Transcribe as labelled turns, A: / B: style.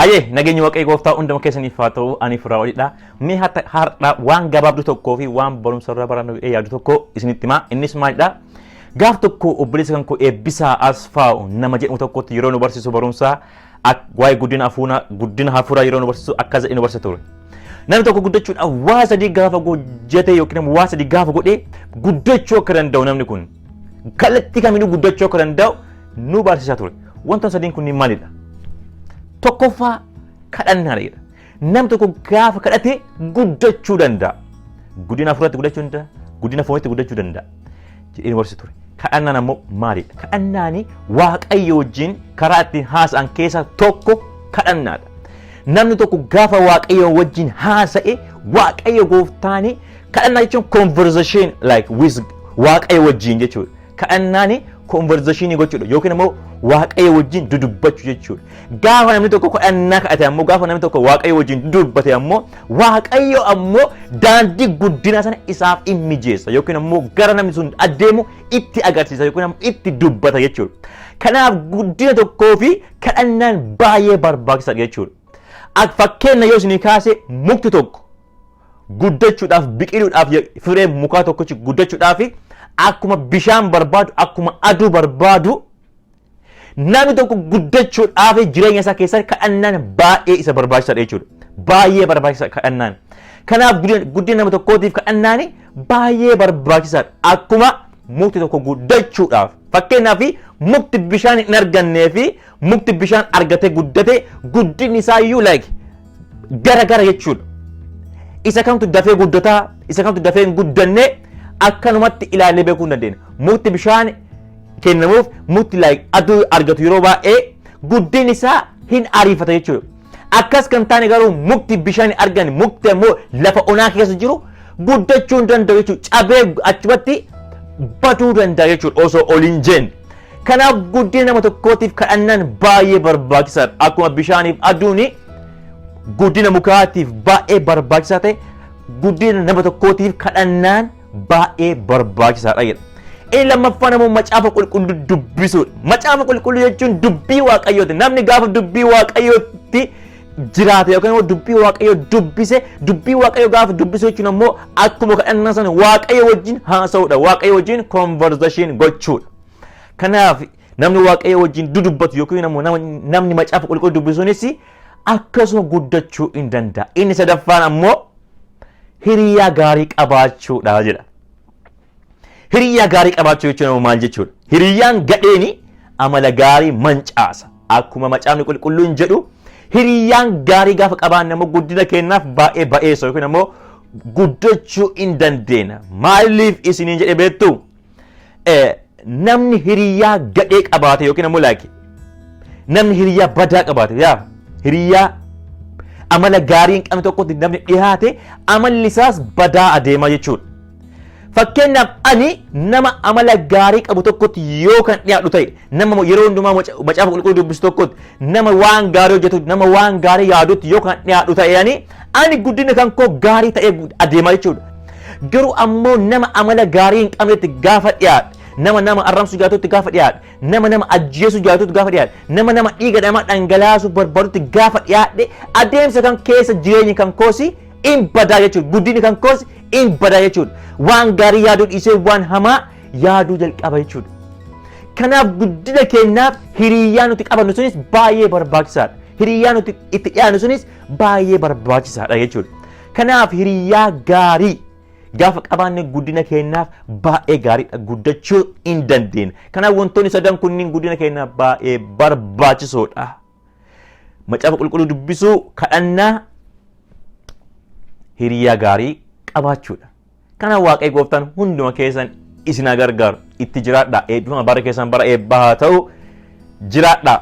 A: Hayyee, nageenyi Waaqayyo gooftaa hunduma keessaniif haa ta'u. Ani Firaa'olidha. Mee har'a waan gabaabduu tokkoo fi waan barumsa irraa barannu jedhee yaadu tokko isinitti himaa. Innis maalidha? Gaaf tokko obboleessa kan koo Eebbisaa Asfaa'u nama jedhamu tokkotti yeroo nu barsiisu barumsa waa'ee guddina hafuuraa, guddina hafuuraa yeroo nu barsiisu akkas jedhee nu barsiisa ture. Namni tokko guddachuudhaaf waa sadii gaafa hojjete yookiin immoo waa sadii gaafa godhe guddachuu akka danda'u, namni kun kallattii kamiinuu guddachuu akka danda'u nu barsiisaa ture. Wantoonni sadiin kunniin maalidha? Tokkoffaa, kadhannaadha jedha. Namni tokko gaafa kadhate guddachuu danda'a. Guddina hafuuratti guddachuu danda'a. Guddina foonitti guddachuu danda'a jedhee nu barsiisa ture. Kadhannaan ammoo maalidha? Kadhannaani Waaqayyo wajjin karaa ittiin haasa'an keessaa tokko kadhannaadha. Namni tokko gaafa Waaqayyo wajjin haasa'e, Waaqayyo gooftaani, kadhannaa jechuun conversation like with Waaqayyo wajjin jechuudha. Kadhannaani conversation gochuudha yookiin immoo Waaqayyo wajjin dudubbachuu jechuudha. Gaafa namni tokko kadhannaa kadhate ammoo, gaafa namni tokko Waaqayyo wajjin dudubbate ammoo, Waaqayyo ammoo daandii guddinaa sana isaaf in mijeessa yookiin ammoo gara namni sun adeemu itti agarsiisa yookiin ammoo itti dubbata jechuudha. Kanaaf guddina tokkoo fi kadhannaan baay'ee barbaachisaadha jechuudha. Fakkeenya yoo isinii kaase, mukti tokko guddachuudhaaf, biqiluudhaaf, firee mukaa tokkichi guddachuudhaaf akkuma bishaan barbaadu, akkuma aduu barbaadu, namni tokko guddachuudhaaf jireenya isaa keessatti kadhannaan baay'ee isa barbaachisaadha jechuudha. Baay'ee barbaachisaadha kadhannaan. Kanaaf guddina nama tokkootiif kadhannaan baay'ee barbaachisaadha. Akkuma mukti tokko guddachuudhaaf, fakkeenyaaf, mukti bishaan hin argannee fi mukti bishaan argate guddate guddinni isaa iyyuu like gara gara jechuudha. Isa kamtu dafee guddataa, isa kamtu dafee hin guddanne akkanumatti ilaallee beekuu hin dandeenya. Mukti bishaan kennamuuf, mukti like aduu argatu yeroo baay'ee guddinni isaa hin ariifata jechuudha. Akkas kan taane garuu mukti bishaan hin arganne, mukti ammoo lafa onaa keessa jiru guddachuu hin danda'u jechuudha. Cabee achumatti baduu danda'a jechuudha osoo ol hin jenne. Kanaaf guddina nama tokkootiif kadhannaan baay'ee barbaachisaadha. Akkuma bishaaniif aduuni guddina mukaatiif baay'ee barbaachisaa ta'e, guddina nama tokkootiif kadhannaan baay'ee barbaachisaadha jedha. Inni lammaffaan ammoo Macaafa Qulqulluu dubbisuudha. Macaafa Qulqulluu jechuun dubbii Waaqayyooti. Namni gaafa dubbii Waaqayyootti jiraate yookaan immoo dubbii Waaqayyoo dubbise, dubbii Waaqayyoo gaafa dubbisu jechuun ammoo akkuma kadhannaa sana Waaqayyo wajjin haasa'uudha. Waaqayyo wajjin conversation gochuudha. Kanaaf namni Waaqayyo wajjin dudubbatu yookiin ammoo namni Macaafa Qulqulluu dubbisuunis akkasuma guddachuu hin danda'a. Inni sadaffaan ammoo hiriyaa gaarii qabaachuudha jedha. Hiriyaa gaarii qabaachuu jechuun ammoo maal jechuudha? Hiriyyaan gadheeni amala gaarii mancaasa. Akkuma Macaafni Qulqulluun jedhu, hiriyyaan gaarii gaafa qabaanne ammoo guddina keenyaaf baay'ee ba'eessa yookiin ammoo guddachuu hin dandeenya. Maaliif isiniin jedhe beektu? Namni hiriyyaa gadhee qabaate yookiin ammoo like namni hiriyyaa badaa qabaate, yaa hiriyyaa amala gaarii hin qabne tokkotti namni dhiyaate, amalli isaas badaa adeema jechuudha. Fakkeenyaaf, ani nama amala gaarii qabu tokkotti yoo kan dhiyaadhu ta'e, nama yeroo hundumaa Macaafa Qulqulluu dubbisu tokkotti, nama waan gaarii hojjetu, nama waan gaarii yaadutti yoo kan dhiyaadhu ta'e, ani guddina kan koo gaarii ta'ee adeema jechuudha. Garuu ammoo nama amala gaarii hin qabnetti gaafa dhiyaadhe, nama nama arrabsuu jaatutti gaafa dhiyaadhe, nama nama ajjeesuu jaatutti gaafa dhiyaadhe, nama nama dhiiga namaa dhangalaasuu barbaadutti gaafa dhiyaadhe, adeemsa kan keessa jireenyi kan koosi in badaa jechuudha. Guddinni kan koos in badaa jechuudha. Waan gaarii yaaduu dhiisee waan hamaa yaaduu jalqaba jechuudha. Kanaaf guddina keenyaaf hiriyyaa nuti qabannu sunis baay'ee barbaachisaadha. Hiriyyaa nuti itti dhiyaannu sunis baay'ee barbaachisaadha jechuudha. Kanaaf hiriyyaa gaarii gaafa qabaanne guddina keenyaaf baay'ee gaariidha, guddachuu hin dandeenya. Kanaaf wantoonni sadan kunniin guddina keenyaaf baay'ee barbaachisoodha. Macaafa Qulqulluu dubbisuu, kadhannaa, hiriyaa gaarii qabaachuudha. Kanaaf Waaqayyo gooftaan hunduma keessan isin haa gargaaru. Itti jiraadhaa. Eebbifama, bara keessan bara eebbaa haa ta'u. Jiraadhaa.